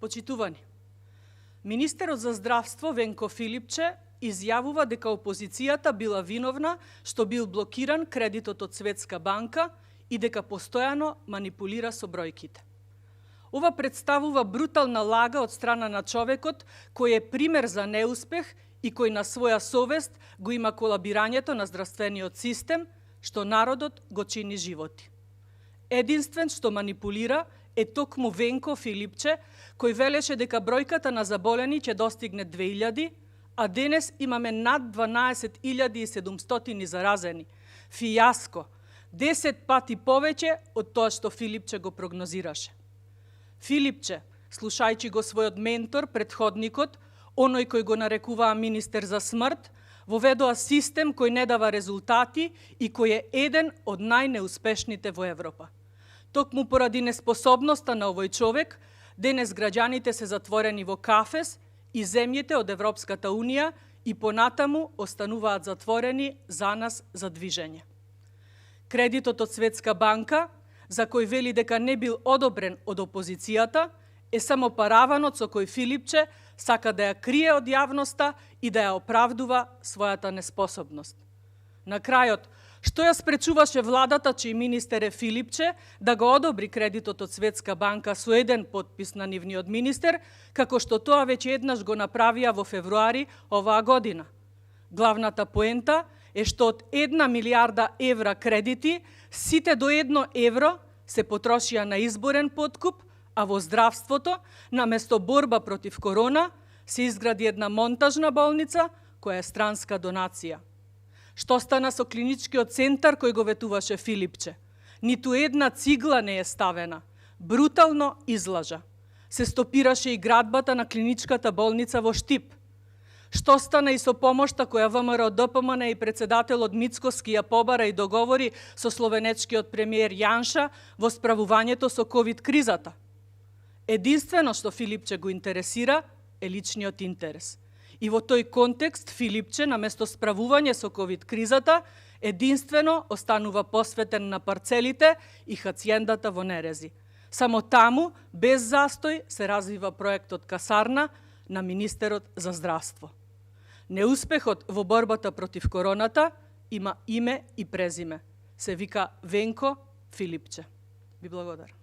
Почитувани, министерот за здравство Венко Филипче изјавува дека опозицијата била виновна што бил блокиран кредитот од Светска банка и дека постојано манипулира со бројките. Ова представува брутална лага од страна на човекот кој е пример за неуспех и кој на своја совест го има колабирањето на здравствениот систем, што народот го чини животи. Единствен што манипулира е токму Венко Филипче, кој велеше дека бројката на заболени ќе достигне 2000, а денес имаме над 12.700 заразени. Фијаско, 10 пати повеќе од тоа што Филипче го прогнозираше. Филипче, слушајќи го својот ментор, предходникот, оној кој го нарекуваа министер за смрт, воведоа систем кој не дава резултати и кој е еден од најнеуспешните во Европа. Токму поради неспособноста на овој човек, денес граѓаните се затворени во кафес и земјите од Европската Унија и понатаму остануваат затворени за нас за движење. Кредитот од Светска банка, за кој вели дека не бил одобрен од опозицијата, е само параванот со кој Филипче сака да ја крие од јавноста и да ја оправдува својата неспособност. На крајот, што ја спречуваше владата, чиј министер е Филипче, да го одобри кредитот од Светска банка со еден потпис на нивниот министер, како што тоа веќе еднаш го направија во февруари оваа година? Главната поента е што од 1 милиарда евра кредити, сите до 1 евро се потрошија на изборен подкуп, а во здравството, наместо борба против корона, се изгради една монтажна болница, која е странска донација. Што стана со клиничкиот центар кој го ветуваше Филипче? Ниту една цигла не е ставена. Брутално излажа. Се стопираше и градбата на клиничката болница во Штип. Што стана и со помошта која ВМРО ДПМН и председателот Мицкоски ја побара и договори со словенечкиот премиер Јанша во справувањето со ковид кризата? Единствено што Филипче го интересира е личниот интерес. И во тој контекст Филипче, наместо справување со ковид кризата, единствено останува посветен на парцелите и хациендата во Нерези. Само таму, без застој, се развива проектот Касарна на министерот за здравство. Неуспехот во борбата против короната има име и презиме. Се вика Венко Филипче. Ви благодарам.